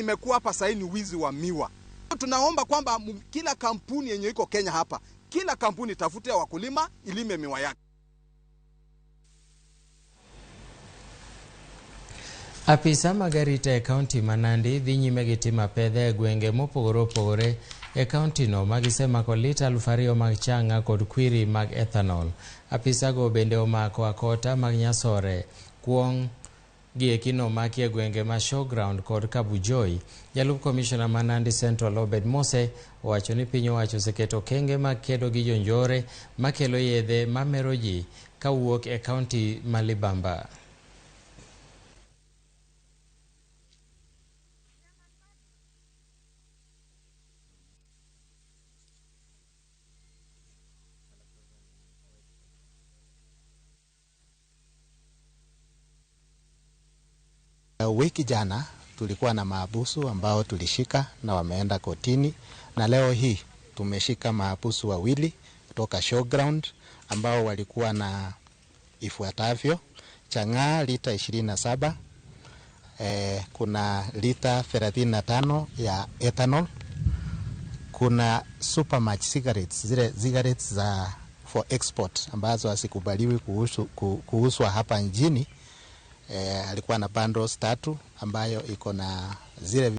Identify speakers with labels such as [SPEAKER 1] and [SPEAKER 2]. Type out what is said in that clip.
[SPEAKER 1] Imekuwa hapa sahii ni wizi wa miwa. Tunaomba kwamba kila kampuni yenye iko Kenya hapa, kila kampuni tafute wakulima ilime miwa yake.
[SPEAKER 2] Apisa mag arita e kaunti ma Nandi dhi nyime gi timo apedha e gwenge mopogore opogore e kaunti no ma gisemako lita 2,000 mag chang'a kod kwiri mag ethanol. Apisago bende omako akota mag nyasore, kuong' gieki nomaki e gwenge ma Showground kod Kabujoi. Jalup komishona ma Nandi Central Obed Mose owacho ni piny owacho oseketo okenge mag kedo gi jonjore makelo yedhe mamero ji kawuok e kaunti ma Libamba.
[SPEAKER 3] Wiki jana tulikuwa na mahabusu ambao tulishika na wameenda kotini, na leo hii tumeshika mahabusu wawili kutoka Showground ambao walikuwa na ifuatavyo: chang'aa lita 27, kuna lita 35 ya ethanol, kuna supermatch cigarettes, zile cigarettes za for export ambazo hazikubaliwi kuuzwa hapa nchini. Alikuwa na bundles 3 ambayo iko na zile